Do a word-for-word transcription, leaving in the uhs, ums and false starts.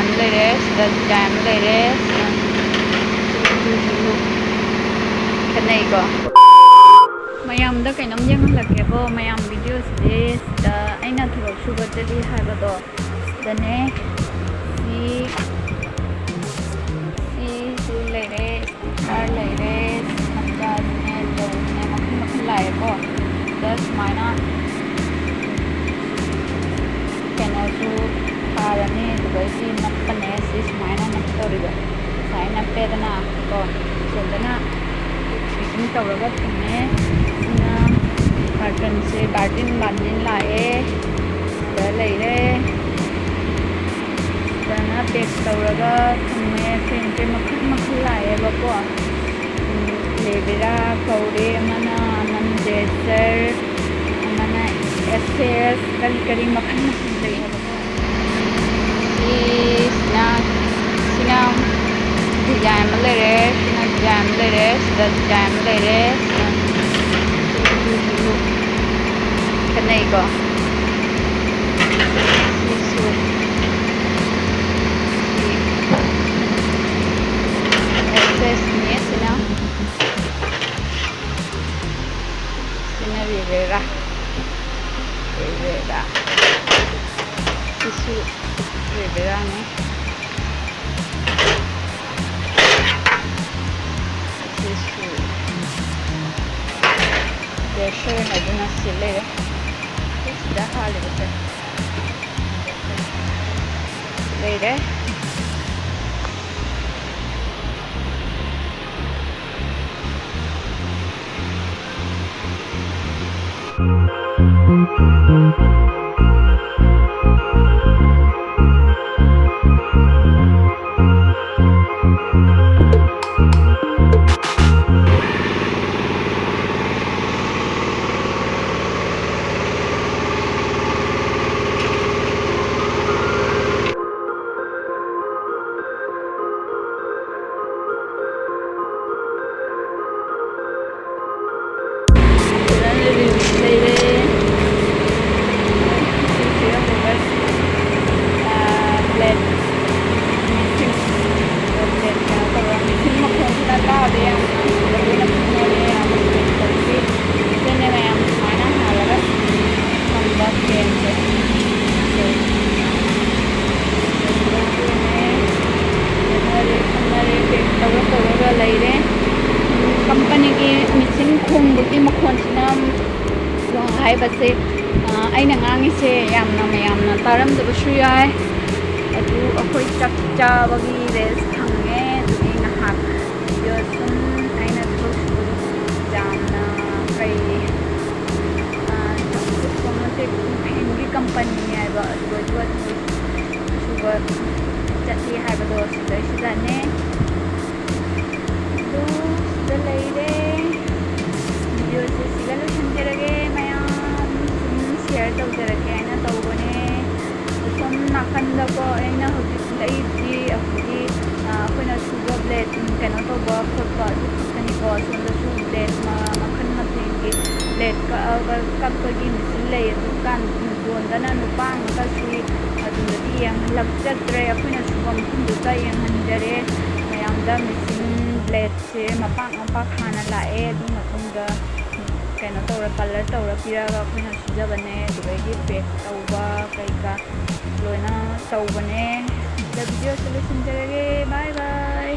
ꯑꯃ ꯂꯩꯔꯦ, ꯁꯤꯗ design ꯑꯃ ꯂꯩꯔꯦ, ꯁꯤꯅ ꯈꯦꯠꯅꯩꯀꯣ꯫ ꯃꯌꯥꯝꯗ ꯀꯩꯅꯣꯝ ꯌꯦꯡꯍꯜꯂꯛꯀꯦꯀꯣ, ꯃꯌꯥꯝ videoꯁꯤꯗꯤ ꯁꯤꯗ ꯑꯩꯅ ꯊꯕꯛ ꯁꯨꯕ ꯆꯠꯂꯤ ꯍꯥꯏꯕꯗꯣ ꯁꯤꯗꯅꯦ꯫ ꯁꯤ, ꯁꯤꯁꯨ ꯂꯩꯔꯦ, car ꯂꯩꯔꯦ, ꯁꯝꯖꯥꯁꯤꯅꯦ, ꯂꯧꯁꯤꯅꯦ, ꯃꯈꯜ ꯃꯈꯜ ꯂꯥꯛꯑꯦꯀꯣ꯫ ꯁꯤꯗ ꯁꯨꯃꯥꯏꯅ ꯀꯩꯅꯣꯁꯨ ꯊꯥꯔꯅꯤ, ꯑꯗꯨꯗꯩꯗꯤ ꯅꯞꯄꯅꯦ꯫ ꯁꯤ ꯁꯨꯃꯥꯏꯅ ꯅꯞꯇꯧꯔꯤꯕ, ꯁꯨꯃꯥꯏꯅ ꯅꯞꯄꯦꯗꯅ ꯀꯣ꯫ ꯁꯣꯝꯗꯅ packing ꯇꯧꯔꯒ ꯊꯝꯃꯦ꯫ ꯁꯤꯅ ꯀꯥꯔꯇꯟꯁꯦ, ꯕꯥꯔꯇꯤꯟ ꯕꯥꯔꯇꯤꯟ ꯂꯥꯛꯑꯦ꯫ ꯁꯤꯗ ꯂꯩꯔꯦ꯫ ꯐꯖꯅ pack ꯇꯧꯔꯒ ꯊꯝꯃꯦ꯫ Penꯁꯦ ꯃꯈꯜ ꯃꯈꯜ ꯂꯥꯛꯑꯦꯕꯀꯣ꯫ ꯎꯝ, Levera ꯀꯧꯔꯦ, ꯑꯃꯅ, ꯑꯃꯅ Dresser, ꯑꯃꯅ S S, ꯀꯔꯤ ꯀꯔꯤ ꯃꯈꯜ ꯃꯈꯜ ꯂꯩꯌꯦꯕꯀꯣ꯫ ꯁꯤꯁꯤꯅ, ꯁꯤꯅ design ꯑꯃ ꯂꯩꯔꯦ, ꯁꯤꯅ design ꯑꯃ ꯂꯩꯔꯦ, ꯁꯤꯗ design ꯑꯃ ꯂꯩꯔꯦ, ꯁꯤꯅ ꯈꯦꯠꯅꯩꯀꯣ꯫ ꯁꯤꯁꯨ ꯁꯤ S S ꯅꯦ ꯁꯤꯅ꯫ ꯁꯤꯅ Revera, Revera꯫ ꯁꯤꯁꯨ Revera'ꯅꯤ꯫ ꯁꯤꯁꯨ Dresser ꯍꯥꯏꯗꯨꯅ ꯁꯤ ꯂꯩꯔꯦ꯫ ꯁꯤꯗ ꯍꯥꯜꯂꯤꯕꯁꯦ ꯂꯩꯔꯦ꯫ ꯁꯨ ꯌꯥꯏ꯫ ꯑꯗꯨ ꯑꯩꯈꯣꯏ ꯆꯥꯛ ꯆꯥꯕꯒꯤ ꯔꯦꯁ ꯐꯪꯉꯦ꯫ ꯑꯗꯨꯒꯤ ꯉꯥꯏꯍꯥꯛ ꯚꯤꯗꯤꯑꯣ ꯁꯨꯝ ꯑꯩꯅ ꯊꯕꯛ ꯁꯨꯕꯗꯨ ꯌꯥꯝꯅ ꯀꯩ, ꯑ, ꯐꯦꯟꯒꯤ ꯀꯝꯄꯅꯤ ꯍꯥꯏꯕ ꯑꯗꯨ ꯑꯗꯨ ꯑꯗꯨ ꯁꯨꯕ ꯆꯠꯂꯤ ꯍꯥꯏꯕꯗꯣ ꯁꯤꯗꯩꯁꯤꯗꯅꯦ꯫ ꯑꯗꯨ ꯁꯤꯗ ꯂꯩꯔꯦ꯫ ꯚꯤꯗꯤꯑꯣꯁꯦ ꯁꯤꯒ ꯂꯣꯏꯁꯤꯟꯖꯔꯒꯦ꯫ ꯃꯌꯥꯝ ꯁꯨꯝ ꯁꯤꯌꯔ ꯇꯧꯖꯔꯒꯦ ꯍꯥꯏꯅ ꯇꯧꯕꯅꯦ꯫ ꯁꯣꯝ ꯅꯥꯀꯟꯗꯀꯣ ꯑꯩꯅ ꯍꯧꯖꯤꯛ ꯂꯩꯔꯤꯁꯤ ꯑꯩꯈꯣꯏꯒꯤ, ꯑ, ꯑꯩꯈꯣꯏꯅ ꯁꯨꯕ ꯕ꯭ꯂꯦꯗ, ꯎꯝ, ꯀꯩꯅꯣ ꯇꯧꯕ ꯈꯣꯠꯄ ꯑꯗꯨ ꯈꯛꯇꯅꯤꯀꯣ꯫ ꯁꯣꯝꯗꯁꯨ ꯕ꯭ꯂꯦꯗ ꯃ-, ꯃꯈꯜ ꯃꯊꯦꯜꯒꯤ ꯕ꯭ꯂꯦꯗ ꯀꯛꯑꯒ ꯀꯛꯄꯒꯤ ꯃꯦꯆꯤꯟ ꯂꯩ꯫ ꯑꯗꯨ ꯀꯥꯟ-, ꯌꯣꯟꯗꯅ ꯅꯨꯄꯥ ꯑꯃꯒ ꯁꯨꯏ꯫ ꯑꯗꯨꯗꯗꯤ ꯌꯦꯡꯍꯜꯂꯛꯆꯗ꯭ꯔꯦ꯫ ꯑꯩꯈꯣꯏꯅ ꯁꯨꯕ ꯃꯐꯝꯗꯨꯗ ꯌꯦꯡꯍꯟꯖꯔꯦ ꯃꯌꯥꯝꯗ꯫ ꯃꯦꯆꯤꯟ ꯕ꯭ꯂꯦꯗꯁꯦ ꯃꯄꯥꯛ ꯃꯄꯥꯛ ꯍꯥꯟꯅ ꯂꯥꯛꯑꯦ꯫ ꯑꯗꯨꯒꯤ ꯃꯇꯨꯡꯗ ꯀꯩꯅꯣ ꯇꯧꯔ, ꯀꯂꯔ ꯇꯧꯔ ꯄꯤꯔꯛꯑꯒ ꯑꯩꯈꯣꯏꯅ ꯁꯨꯖꯕꯅꯦ꯫ ꯑꯗꯨꯗꯒꯤ ꯄꯦꯛ ꯇꯧꯕ ꯀꯩꯀꯥ ꯂꯣꯏꯅ ꯇꯧꯕꯅꯦ꯫ ꯁꯤꯗ ꯚꯤꯗꯤꯑꯣꯁꯦ ꯂꯣꯏꯁꯤꯟꯖꯔꯒꯦ꯫ ꯕꯥꯏ ꯕꯥꯏ꯫